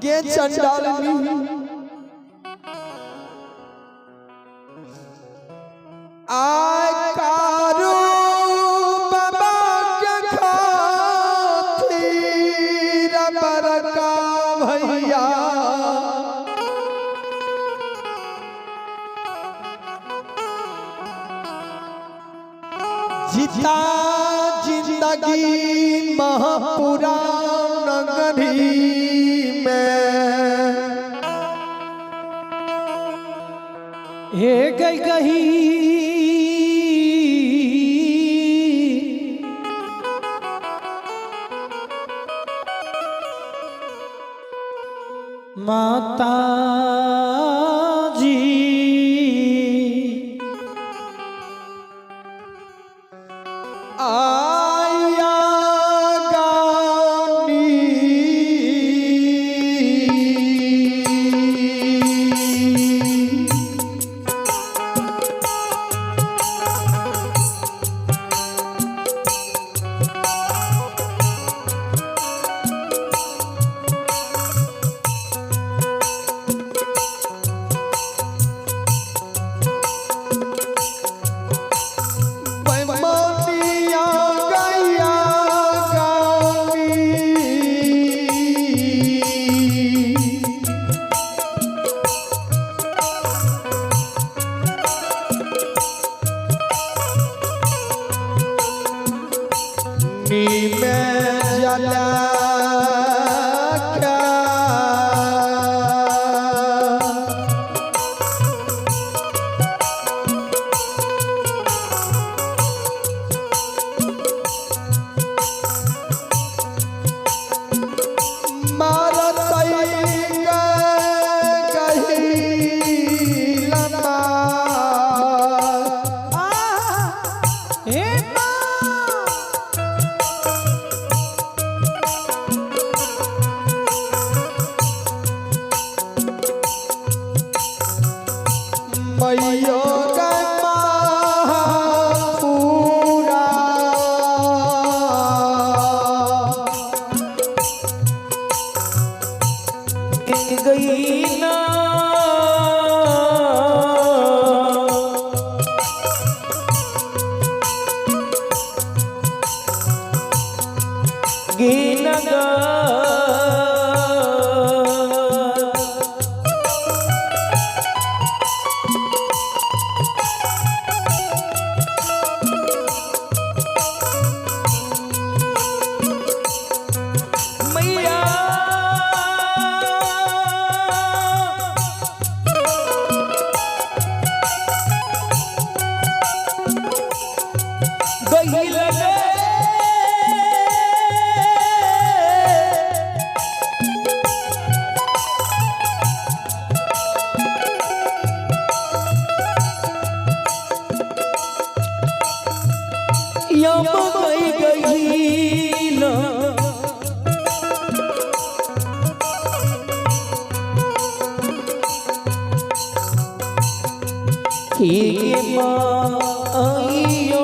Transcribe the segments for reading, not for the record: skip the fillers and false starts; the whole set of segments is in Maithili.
गे चंडालनी आय कारू बाबा के खातिर बरका भैया जीता जिंदगी महापुरा नगरी में। हे गई गही माता जी आया गानी बेमानिया गैया गानी नी में जला क्या मारतई गही लमा। हे माँ मैयो पूरा गई ना गिन मैया गई लगे यम गई गई ना के माइयो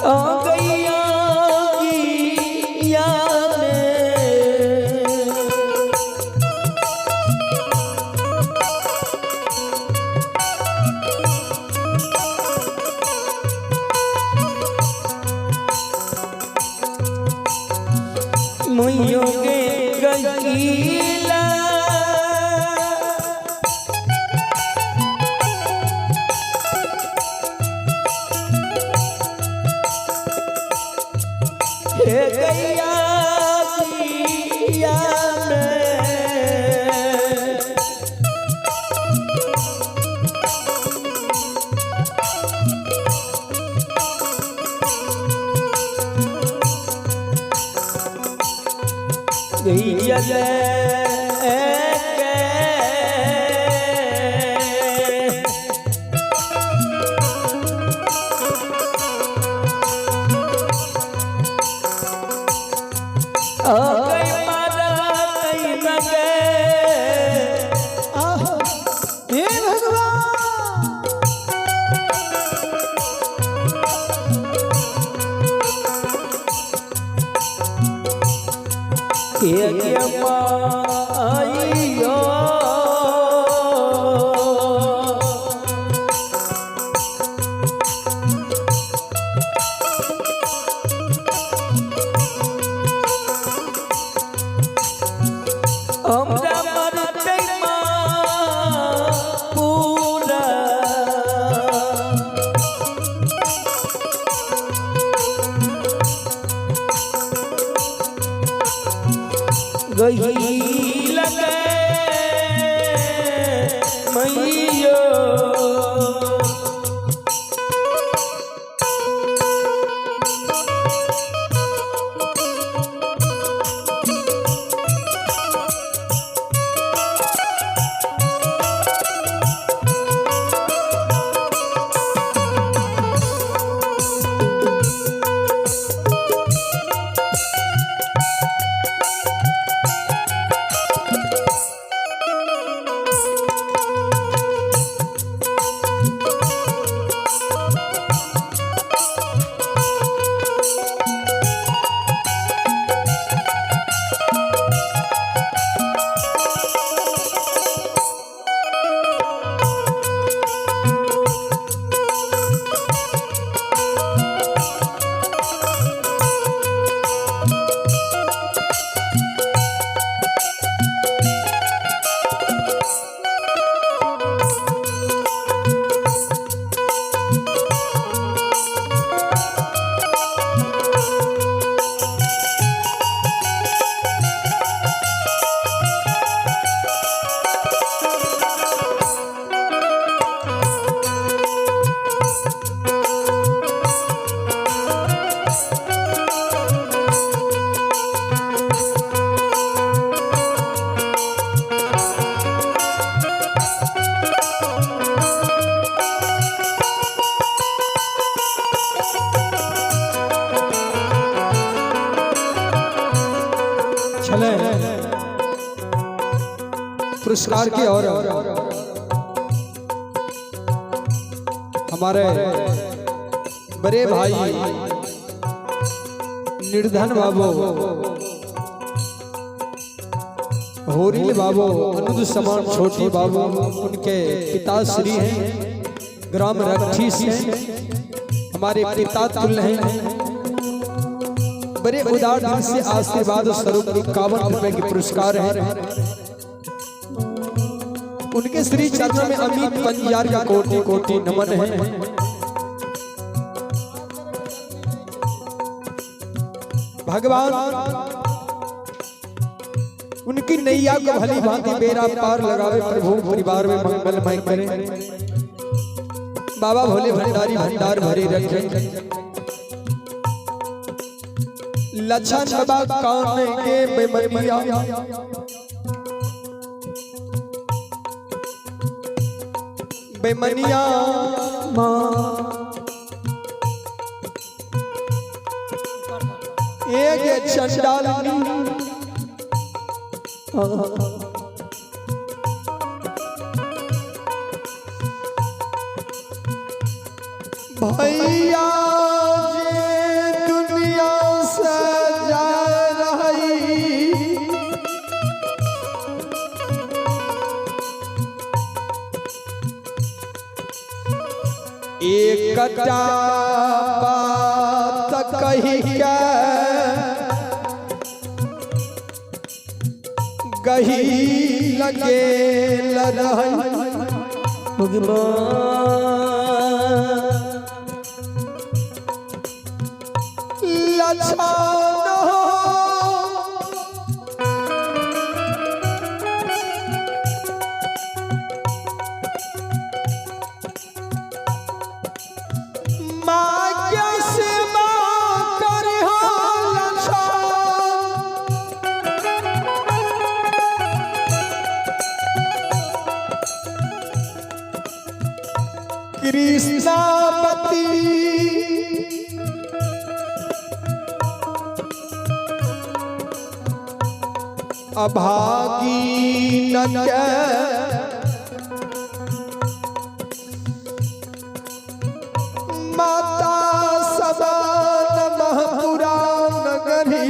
आ गैया गिया में। मुइयो के गईला हे गैया किया में। गई जले के आ हे माइयो। हमरा मरतै माँ पूरा। गही लगे मैयो। छले पुरस्कार की और हमारे बड़े भाई निर्धन बाबू होरिल बाबू अनुज समान छोटी बाबू उनके पिता श्री हैं, ग्राम रक्षी से हमारे पिता तुल्य हैं। बड़े उदार दिल से आशीर्वाद स्वरूप 51 रुपए के पुरस्कार है। उनके श्री चरणों में अमित पंजार का कोटि कोटि नमन है। भगवान उनकी नैया को भली भांति बेरा पार लगावे, प्रभु परिवार में मंगलमय करे। बाबा भोले भंडारी भंडार भरे रखे। लछन बाबा कान के बेमनिया बेमनिया माँ एक चंडालनी भैया जे दुनिया से जा रही एकटा बात कही के गही लगे रही। भगवान लछन हो माँ के सेवा करिहो लछन। कृष्णावती अभागी न के माता सदा नमः पुरा नगरी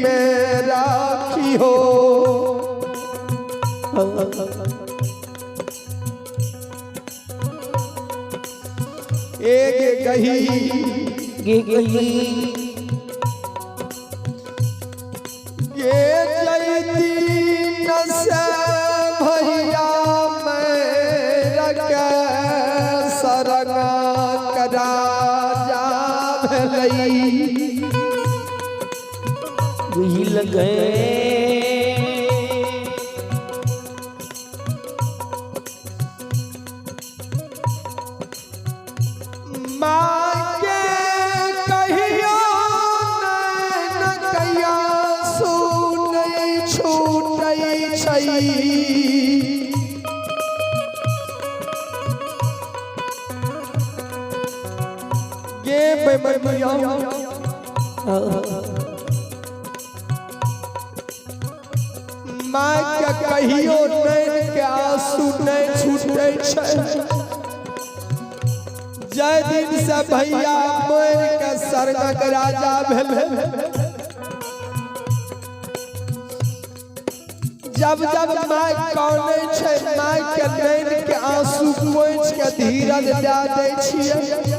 मेरा। कही गे गही गे जयती न से भैया मेरा के सरंगा करा जा भेलई। वही लगे माँ के कहियो नैन कैया सुनै छूटै छै। गे बेमनिया माँ के कहियो नैन के आंसू नहीं छूटै छै। जय दिन से भैया मर के सरगक राजा भेल, जब जब माय कानै छै माय के नैन के आंसू पोंछ के धीरज दए दै छियै।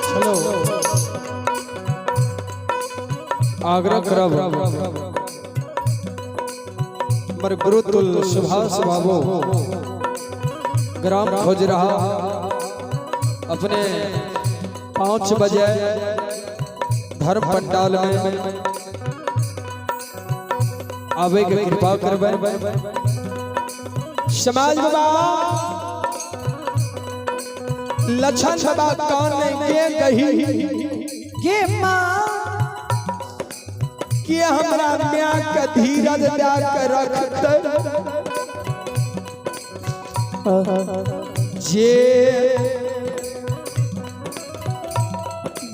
चलो आग्रह करब हमर गुरुतुल सुभाष बाबू ग्राम खोज रहा अपने 5 बजे धर्म पंडाल में आवे के कृपा करबै। समाज बाबा लछन बाबा कान के कही गे माँ कि हमरा माय के धीरज दए के रखतै। जे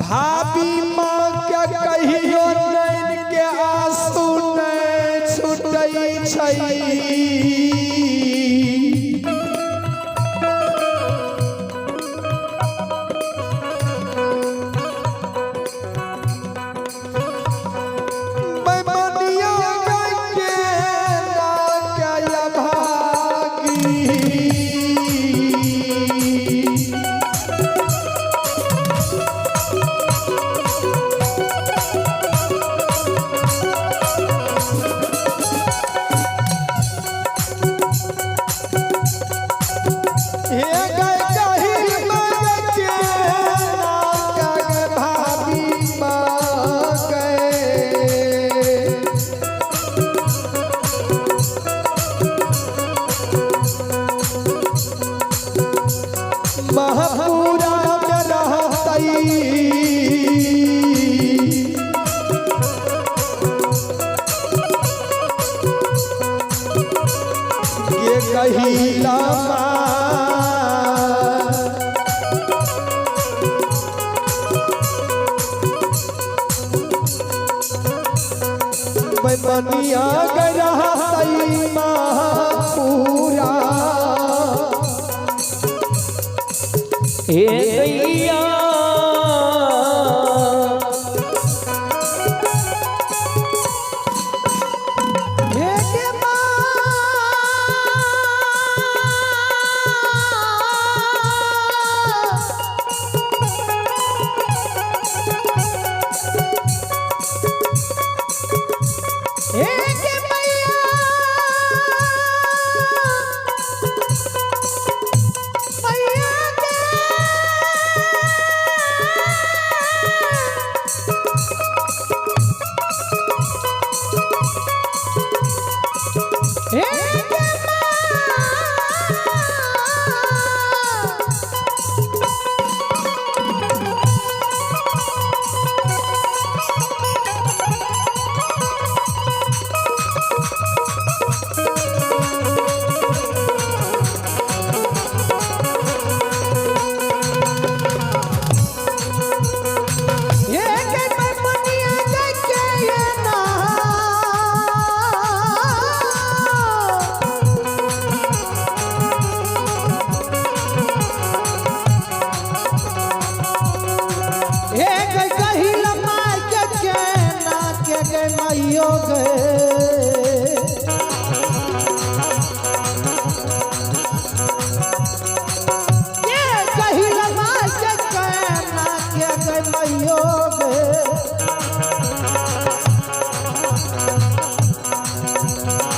भाभी माँ के कहियो नैन के आंसू नहीं छूटै छै। बेईमानिया के ना के भागी। हे गए कही मर के ना के भाभी माँ गए। महापुरा में रहतई मनिया गरहतई महापूरा। हे गैया हे के माँ, हे के मैया, मैया के हे के माँ। हे के मैं मनिया के ये ना, हे के कहिल माय के ना के के माइयो गे। ये कहिल माय के ना के के माइयो गे।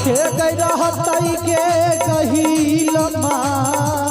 के गई रहतई के कहिल माँ।